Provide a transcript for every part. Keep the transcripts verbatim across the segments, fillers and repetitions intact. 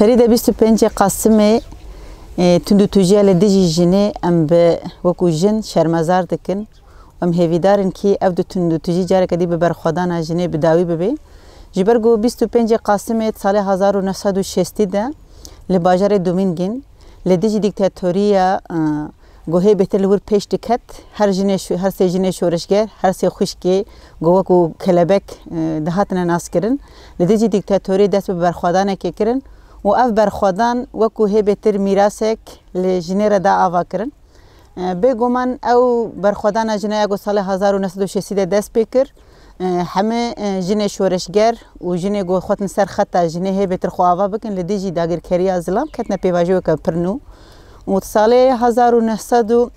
Serî de bîst û pêncê Qasimê, e, tundûtûjiya li dijî jinê em bi wekû jin şermezar dikin. Em hêvîdar in kî ev du tundûtûjî careke dî bi berxwedana jinê bi dawî bibe. Ji ber ku bîst û pêncê Qasimê di salê hezar û neh sed û şêstî de li bajarê Domîngên li dijî dîktatoriya, e, Ku hê bêtir li wir pêş diket, her jinê şo-, her sê jinê şoreşger, her sê xwişkê ku wekû kelebek, e, dihatine naskirin, li dijî dîktatoriyê dest bi berxwedanekê kirin û ev berxwedan wekû hê bêtir mîrasek li jinê re da ava kirin. E, bêguman ew berxwedana jina ya ku salê hezar û neh sed û şêstî de dest pê kir, E, hemî, e, jinê şoreşger û jinê ku xwetin ser xeta jinê hê bêtir xwe ava bikin, li dijî dagirkeriya zilam ketine pêvajoyeke pir nû. Û di salê hezar û neh sed û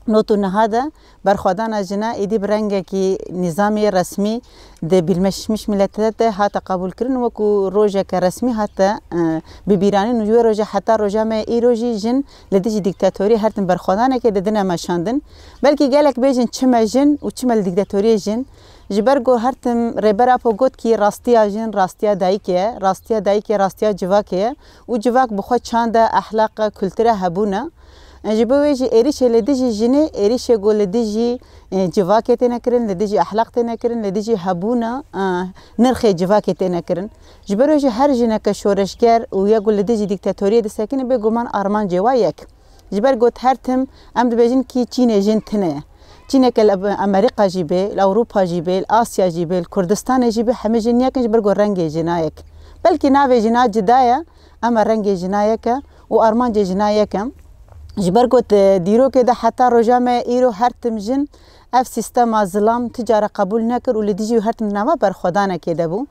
nod û neh de berxwedana jina êdî bi rengekî nîzamî resmî di Birleşmiş Milletler de hate qebûlkirin û wekû rojeke resmî hate, e, bibîranîn û ji wê rojê heta roja me îro jî jin li dijî dîktatoriyê her tim berxwedanekê didine meşandin. Belkî gelek bêjin çi me jin û çi me li dîktatoriyê jin, Ji ber ku her tim Rêber Apo got kî rastiya jin, rastiya dayikê ye, rastiya dayikê, rastiya civakê ye û civak bi xwe çand e, ehlaq e, kultur e, hebûn e. Ji bo wê jî êrîşê li dijî jinê, êrîşê ku li dijî, e, civakê têne kirin, li dijî ehlaq têne kirin, li dijî hebûna, e, nirxê civakê têne kirin. Ji ber wê jî her jineke şoreşger û ya ku li dijî dîktatoriyê disekine, bêguman armancê wa yek. Ji ber got her tim em dibêjin kî çînê jin tune ye. Çîneke li Amerîka jî bê, li Ewropa jî bê, li Asya jî bê, li Kurdistanê jî bê, hemî jin yek in ji ber got rengê jina yek. Belkî navê jina cida ye, ema rengê jina yek e û armancê jina yek e. Ji ber got, e, dîrokê de heta roja me îro her tim jin ev sîstema zilam ti cara qebûl nekir û li dijî her tim di nava berxwedanekê de bû.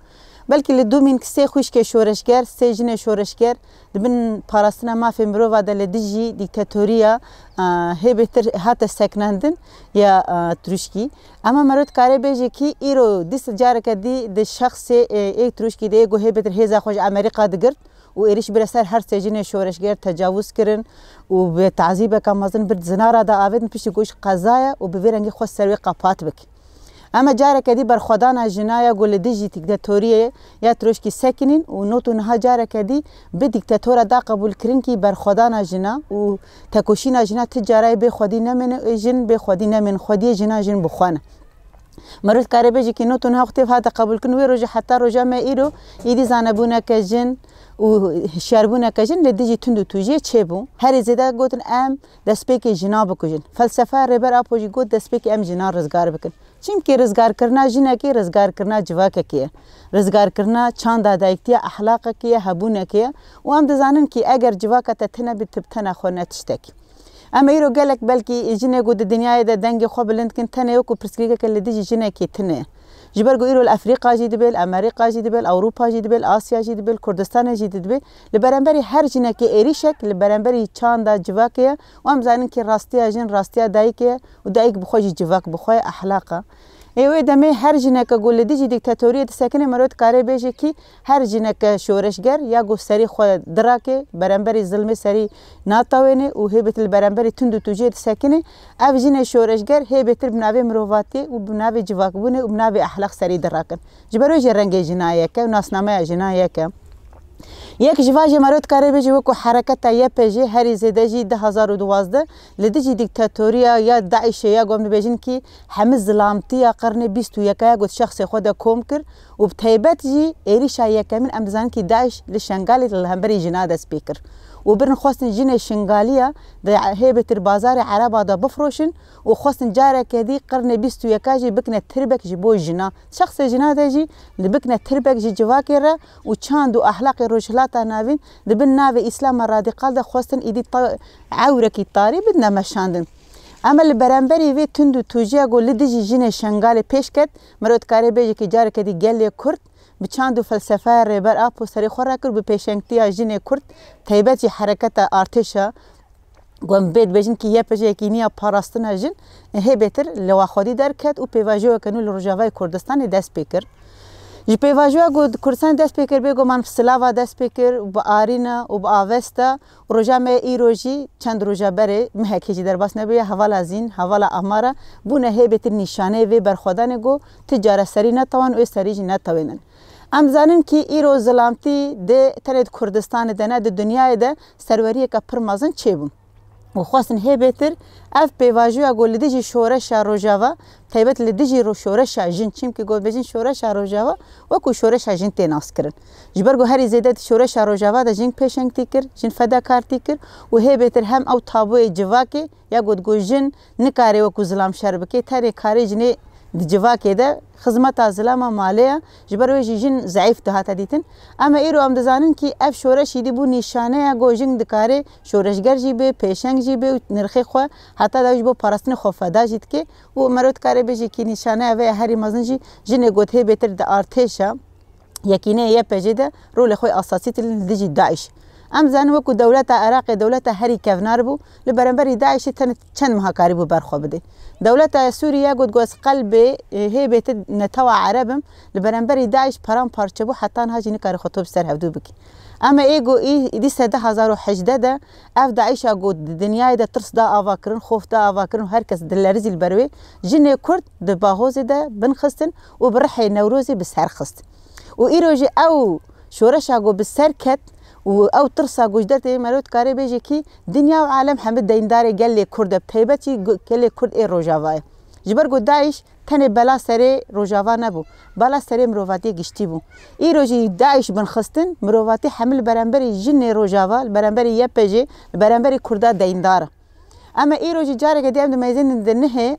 Belkî li Domîng sê xwişkê şoreşger, sê jinê şoreşger di bin parastina mafê mirova de li dijî dîktatoriya, a, hê bêtir hate seknandin ya, a, Tirûşkî. Ema mero dikare bêje kî îro dîsa careke dî di şexsê, e, ê Tirûşkî de ê ku hê bêtir hêza xwe ji Amerîka digirt û êrîş bire ser her sê jinê şoreşger tecawuz kirin û bi tazîbeka mezin bir zinara da avêtin piştî ku ji qezaya û bi vê rengî xwe ser wê qepat bik. Ema careke dî berxwedana jina ya ku li dijî dîktatoriyê ya Tirûşkî sekinîn û nod û neh careke dî bi dîktatora da qebûlkirin kî berxwedana jina û tekoşîna jina ti cara yê bê xwedî nemêne, ê jin bê xwedî nemên, xwediyê jina jin bi xwe ne. Mero dikare bêje kî nod û neh wextê hate qebûlkirin, wê rojê heta roja me îro êdî zanebûneke jin û hişyarbûneke jin li dijî tundûtûjiyê çêbû. Herî zêde gotin em destpêkê jina bikujin. Felsefeya Rêber Apo jî got destpêkê em jinan rizgar bikin. Çimkî rizgarkirina jinekê, rizgarkirina civakekê ye. Rizgarkirina çanda dayiktiya ehlaqekê ye, hebûnekê ye û em dizanin kî eger civaka te tine bî, tu bi tena xwe ne tiştekî. Em îro gelek belkî jinê ku di dinyayê de dengê xwe bilind kin, tenê wekû pirsgirêkeke li dijî jinekê tine ye. Ji ber ku îro li Efrîqa jî dibe, li Amerîka jî dibe, li Ewropa jî dibe, li Asya jî dibe, li Kurdistanê jî dibe, li beramberî her jinekê êrîşek li beramberî çanda civakê ye û em zanin kî rastiya jin, rastiya dayikê ye û dayik bi xwe jî civak bi xwe ye, ehlaq e. Ê wê demê her jineke ku li dijî dîktatoriyê disekine, mero dikare bêje kî her jineke şoreşger ya ku serî xwe dirake, beramberî zilmê serî natawêne û hê bêtir li beramberî tundûtûjiyê disekine, ev jinê şoreşger hê bêtir bi navê mirovatiyê û bi navê civakbûnê û bi navê ehlaq serî dirakin. Ji ber wê jî rengê jina yek e û nasnameya jina yek e. Yek ji van jê mero dikare bêje wekû hereketa Y P G herî zêde jî du hezar û duwazdeh li dijî dîktatoriya ya DAIŞê ya ku em dibêjin kî hemî zilamtiya qirnê bîst û yeka ya ku di şexsê xwe de kom kir û bi taybet jî êrîşa yekemîn em dizanin kî DAIŞ li Şengalê li hemberî jina dest pê kir û birin xwestin jinê Şingaliya di hê bêtir bazarê Ereba de bifroşin û xwestin careke dî qirnê bîst û yeka jî bikine tirbek ji bo jina. Şexsê jina de jî li bikine tirbek ji civakê re û çand û ehlaqê Rojhilata Navîn di bin navê Îslama radîkal de xwestin îdî ta-, ewrekî tarî bidine meşandin. Ema li beramberî vê tundûtûjiya ku li dijî jinê Şengalê pêş ket, mero dikare bêje kî careke dî gelê Kurd bi çand û felsefeya Rêber Apo serê xwe rakir û bi pêşengtiya jinê Kurd, taybet jî hereketa artêşa ku em bê dibêjin kî Y P G yekîniya parastina jin, hê bêtir li wa xwedî derket û pêvajoyeke nû li Rojavayê Kurdistanê dest pê kir. Ji pêvajoya ku di Kurdistanê dest pê kir, bêguman bi silava dest pê kir, bi arîna û bi avesta û roja me îro jî çend roja berê mehekê jî derbas nebûye, hevala Zîn, hevala Amara bûne hê bêtir nîşaneyê vê berxwedanê ku ti cara serî netewan û ê serî jî netewênin. Em zanin kî îro zilamtî di tenê di Kurdistanê de ne, di dinyayê de serweriyeke pir mezin çêbû. Û xwestin hê bêtir ev pêvajoya ku li dijî şoreşa Rojava, taybet li dijî ro-, şoreşa jin, çimkî ku bêjin şoreşa Rojava wekû şoreşa jin tê naskirin. Ji ber ku herî zêde di şoreşa Rojava de jin pêşengtî kir, jin fedakartî kir û hê bêtir hem ew taboyê civakê ya ku digo jin nikare wekû zilam şer bike, tenê karê jinê di civakê de xizmeta zilama malê ye, ji ber wê jî jin zeîf dihate dîtin. Ema îro em dizanin kî ev şoreş îdî bû nîşaneya ku jin dikare şoreşger jî bê, pêşeng jî bê û nirxê xwe heta da ji bo parastinê xwe feda jî dike û mero dikare bêje kî nîşaneya vê ya herî mezin jî jinê ku hê bêtir di artêşa Yekîneyê Y P G de rolê xwe asasî tînin li dijî DAIŞ. Em zanin wekû dewleta Iraqê dewleta herî kevnar bû, li beramberî DAIŞê tenê çend meha karîbû ber xwe bidê. Dewleta Sûriye got, got ez qelbê, e, hê bêtir netewa Ereb im, li beramberî DAIŞ paramparçe bû, heta niha jî nikare xwe top ser hevdû bike. Ema ê got î, îdî sede hezar û hejdeh de ev DAIŞa got di dinyayê de tirs da ava kirin, xof da ava kirin û her kes dilerizî li ber wê. Jinê Kurd di Bahozê de bin xistin û bi rihê Newrozê bi ser xist. Û îro jî ew şoreşa ku bi ser ket û ew tirsa ku ji dertê mero dikarê bêje kî dinya û alem hemî deyndarê gelê Kurd e, bi taybet jî gu-, gelê Kurd ê Rojava ye. Ji ber ku DAIŞ tenê bela serê Rojava nebû, bela serê mirovatiyê giştî bû. Îro jî DAIŞ bin xistin, mirovatî hemî li beramberî jinê Rojava, li beramberî Y P G, li beramberî Kurda deyndar e. Ema îro jî careke dî em dimeyzênin di nihê,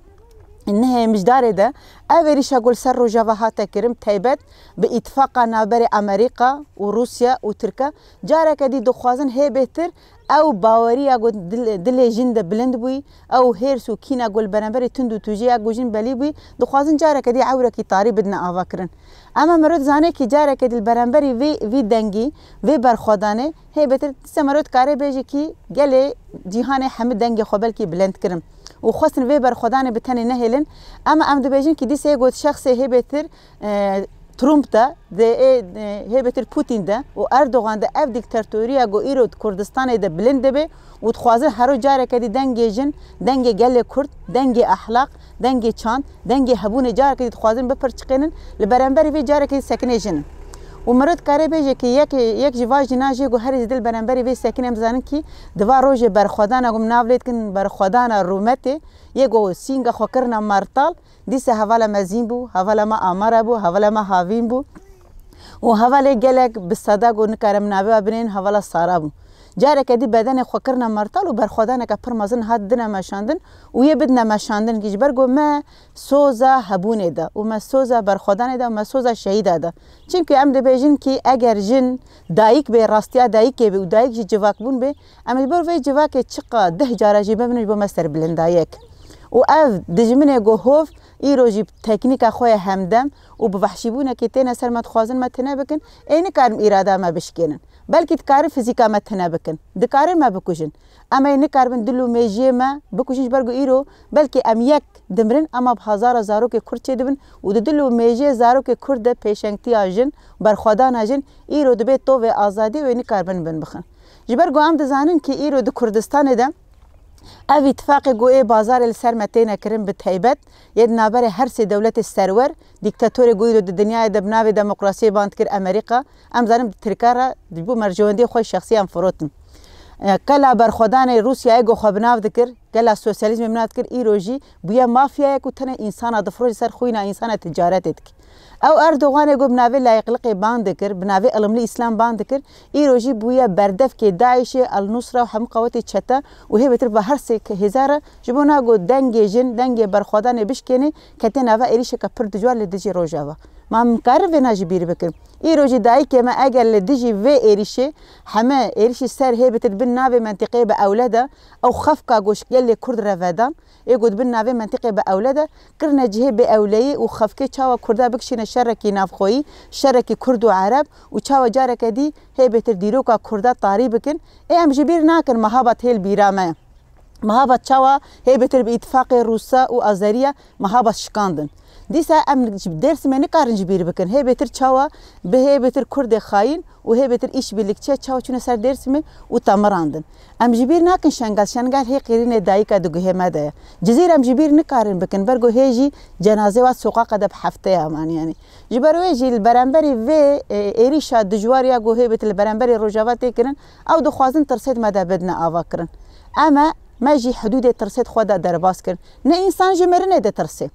nihê mijdarê de ev êrîşa ku li ser Rojava hate kirin, taybet bi îtifaqa navberê Amerîka û Rûsya û Tirka, careke dî dixwazin hê bêtir ew baweriya ku dil-, dilê jin de bilind bûyî, ew hêrs û kîna ku li beramberî tund û tûjiya ku jin belî bûyî, dixwazin careke dî ewrekî tarî bidine ava kirin. Ema mero dizane kî careke dî li beramberî vê, vî dengî, vê berxwedanê, hê bêtir dîsa mero dikare bêje kî gelê cîhanê hemî dengê xwe belkî bilind kirin û xwestin vê berxwedanê bi tenê nehêlin. Ema em dibêjin kî dîsa ê got şexsê hê bêtir, e, Trump de, di ê, e, hê bêtir Putin de û Erdogan de ev dîktatoriya ku îro di Kurdistanê de bilind dibe û dixwazin hero careke dî dengê jin, dengê gelê Kurd, dengê ehlaq, dengê çand, dengê hebûnê careke dî dixwazin bipirçiqênin, li beramberî vê careke dî sekinê jin in. Û mero dikare bêje kî yek, yek ji va jina jê ku herî zêde li beramberî vê sekinê em dizanin kî di va rojê berxwedana ku em nav lê dikin berxwedana rûmetê, yê ku sînga xwe kirina martal, dîsa hevala Mezîn bû, hevala me Amara bû, hevala me Havîn bû. Û hevalê gelek bi seda ku nikarim navê we binêrin, hevala Sara bû. Careke dî bedenê xwe kirine mertal û berxwedaneke pir mezin hat dine meşandin û yê bidine meşandin kî ji ber ku me soza hebûnê de û me soza berxwedanê de û me soza şehîda de. Çimkî em dibêjin kî eger jin dayik bê, rastiya dayikê bê û dayik jî civakbûn bê, em li ber vê civakê çiqa deh cara jî bibin ji bo me serbilindayek. Û ev dijminê ku hov îro jî bi teknîka xwe ye hemdem û bi vehşîbûnekê têne ser me, dixwazin me tune bikin, ê nikarin îrada me bişkênin. Belkî dikarin fizîka me tune bikin. Dikarin me bikujin. Em ê nikaribin dil û mêjiyê me bikujin ji ber ku îro belkî em yek dimirin, ema bi hezara zarokê Kurd çêdibin û di dil û mêjiyê zarokê Kurd de pêşengtiya jin, berxwedana jin îro dibe tovê azadî û ê nikaribin bin bixin. Ji ber ku em dizanin kî îro di Kurdistanê de ev îtifaqê ku ê bazarê li ser me têne kirin bi taybet, yê di navberê her sê dewletê serwer, dîktatorê ku îro di dinyayê de bi navê demokrasiyê bang dikir Amerîka, em zanin bi Tirka re ji bo mercewendiyê xwe şexsî em firotin. E, kela berxwedanê Rûsyayê ku xwe bi nav dikir, kela sosyalîzmê bi nav dikir, îro jî bûye mafyayek û tenê însana difroşe, ser xwîna însana ticaretê dike. Ew Erdoganê ku bi navê layiqliqê bang dikir, bi navê ilimlî Îslam bang dikir, îro jî bûye berdevkê DAIŞê, El Nusra û hemû qewetê çete û hê bêtir bi her sê hêza re ji bo na ku dengê jin, dengê berxwedanê bişkêne, kete nava êrîşeke pir dijwar li dijî Rojava. Ma em karin vêna ji bîr bikin. Îro jî dayikê me eger li dijî vê êrîşê, heme êrîşî ser hê bêtir bin navê mentiqeyê bi ewle de, ew xefka ku ji gelê Kurd re vedan, ê ku di bin navê mentiqê bi ewle de, kirine cihê bê ewleyî û xefkê çawa Kurda bikişîne şerekî navxweyî, şerekî Kurd û Ereb û çawa careke dî hê bêtir dîroka Kurda tarî bikin. Ê em ji bîr nakin, mehabat hêl bîra me ye. Mehabat çawa hê bêtir bi îtifaqê Rûsa û Azeriya mehabat şikandin. Dîsa em ji Dêrsimê nikarin ji bîr bikin. Hê bêtir çawa bi hê bêtir Kurdê xayîn û hê bêtir îşbirlikçiya çawa çûne ser Dêrsimê û temirandin. Em ji bîr nakin Şengal. Şengal hê qîrînê dayika di guhê me de ye. Cizîr em ji bîr nikarin bikin. Ber ku hê jî cenazê wa soqaqa de bi hefteya man yanî. Ji ber wê jî li beramberî vê, e, êrîşa dijwar ya ku hê bêtir li beramberî Rojava tê kirin, ew dixwazin tirsêt me de bidine ava kirin. Em e, me jî hidûdê tirsêt xwe de derbas kirin. Ne însan ji mirinê ditirse.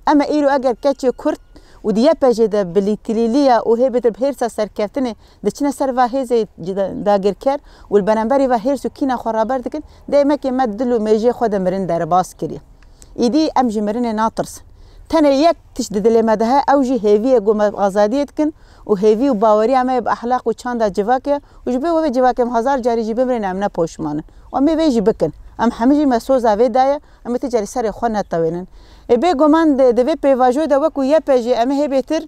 Em e îro eger keçê Kurd û di Y P G de bi lîtilîliya û hê bêtir bi hêrsa serkeftinê diçine ser va hêzê cida-, dagirker û li beramberî va hêrs û kîna xwe raber dikin, demekê me dil û mêjê xwe de mirin derbas kiriye. Îdî em ji mirinê natirsin. Tenê yek tişt di dilê me de heye, ew jî hêviyê ku me azadiyê dikin û hêvî û baweriya me yê bi ehlaq û çanda civakê ye û ji bo wê civakê em hezar carî jî bimirin em ne poşman in. Û em ê vê jî bikin. Em hemî jî me soza vê daye, em ê ti carî serê xwe netewênin. Ê bêguman di, di vê pêvajoyê de wekû Y P G em ê hê bêtir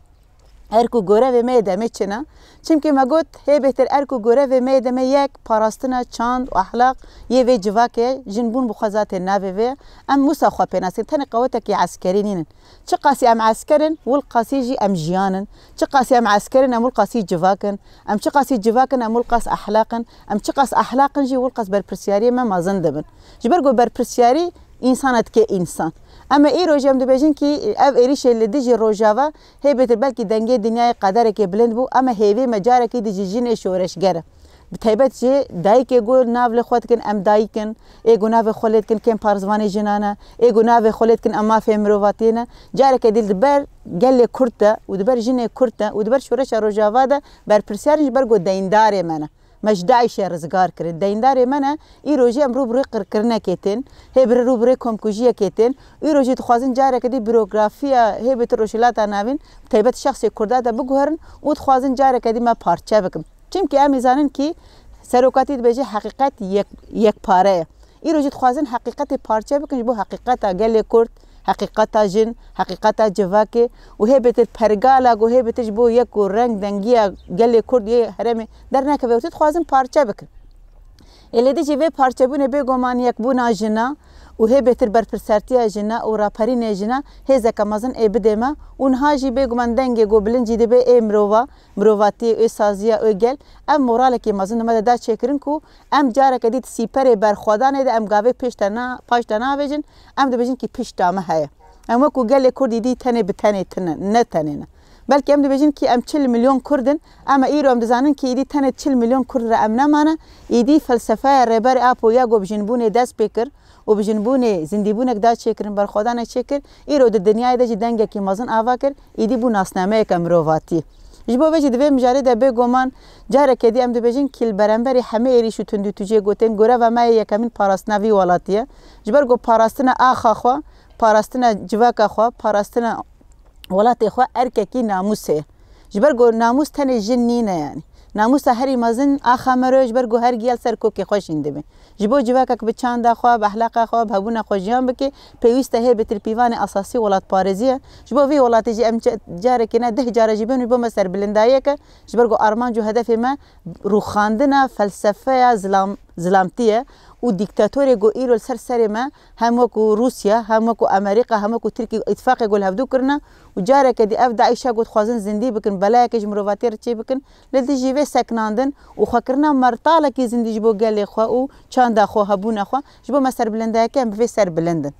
erk û gorevê me yê demê çi ne? Çimkî me got, hê bêtir erk û gorevê me yê demê yek, parastina çand û ehlaq yê vê civakê, jin bûn bi xwe zatê navê vê ye. Em wisa xwe pê nas dikin, tenê qewetekî eskerî nînin. Çiqasî em esker in, wilqasî jî em jiyan in. Çiqasî em esker in, em wilqasî civak in. Em çiqasî civak in, em wilqas ehlaq in. Em çiqas ehlaq in jî, wilqas berpirsyariyê me mezin dibin. Ji ber ku berpirsyarî însana dike însan. Em ê îro jî em dibêjin kî ev êrîşê li dijî Rojava hê bêtir belkî dengê dinyayê qederekê bilind bû, em ê hêvê me carekî dijî jinê şoreşger e. Bi taybet jî dayikê ku nav li xwe dikin em dayik in, ê ku navê xwe lê dikin kêm parzivanê jinan e, ê ku navê xwe lê dikin em mafê mirovatiyê ne. Careke dî li ber gelê Kurd de û di ber jinê Kurd de û di ber şoreşa Rojava de berpirsyar in ji ber ku deyndarê me ne. Me ji DAIŞ'ê rizgar kirin. Deyndarê me ne, îro jî em rû bi rûyê qirkirinekê tên, hê bi rû bi rûyê komkujiyekê tên. Îro jî dixwazin careke dî birografiya hê bêtir Rojhilata Navîn, bi taybet şexsê Kurda de biguherin û dixwazin careke dî me parçe bikin. Çimkî em ê zanin kî serokatî dibêje heqîqet yek, yekpare ye. Îro jî dixwazin heqîqetê parçe bikin ji bo heqîqeta gelê Kurd, heqîqeta jin, heqîqeta civakê û hê bêtir pergala ku hê bêtir ji bo yek û reng dengiya gelê Kurd yê herêmê dernekeve û tu dixwazin parçe bikin. Ê lê dijî vê parçebûnê bêguman yekbûna jina û hê bêtir berpirsertiya jina û raperînê jina hêzeke mezin ê bidê me û niha jî bêguman dengê ku bilind jî dibe ê mirova, mirovatiyê, ê saziya, ê gel, ev moralekî mezin di me de da çêkirin ku em careke dî di sîperê berxwedanê de em gavê pêş de na-, paş de navêjin, em dibêjin kî pişta me heye. Em wekû gelê Kurd îdî tenê bi tenê tine, ne tenê ne. Belkî em dibêjin kî em çil milyon Kurd in, ema îro em dizanin kî îdî tenê çil milyon Kurd re em nemane, îdî felsefeya Rêber Apo ya ku bi jinbûnê dest pê kir û bi jinbûnê zindîbûnek da çêkirin, berxwedanek çêkir, îro di dinyayê de jî dengekî mezin ava kir, îdî bû nasnameyeke mirovatî. Ji bo vê jî di vê mijarê de bêguman careke dî em dibêjin kî li beramberî hemê êrîş û tundûtûciyê ku tên goreva me yê yekemîn parastina vî welatî ye. Ji ber ku parastina axa xwe, parastina civaka xwe, parastina welatê xwe erkekî namûsê ye. Ji ber ku namûs tenê jin nîne yanî. Namûsa herî mezin axa mero ye ji ber ku her giya li ser kokê xwe şîn dibe. Ji bo civakek bi çanda xwe, bi ehlaqa xwe, bi hebûna xwe jiyan bike, pêwîst e hê bêtir pîvanê esasî welatparêzî ye. Ji bo vî welatê jî em ca-, carekê ne deh care jî bên ji bo me serbilindayiyek e. Ji ber ku armanc û hedefê me rûxandina felsefeya zilam-, zilamtî ye û dîktatorê ku îro li ser serê me hem wekû Rûsya, hem wekû Amerîka, hem wekû Tirkî îtifaqê ku li hevdû kirine û careke dî ev DAIŞa ku dixwazin zindî bikin, belayeke ji mirovatiyê re çê bikin, li dijî vê seknandin û xwekirina mertalekî zindî ji bo gelê xwe û çanda xwe, hebûna xwe, ji bo me serbilindayeke em bi vê ser bilind in.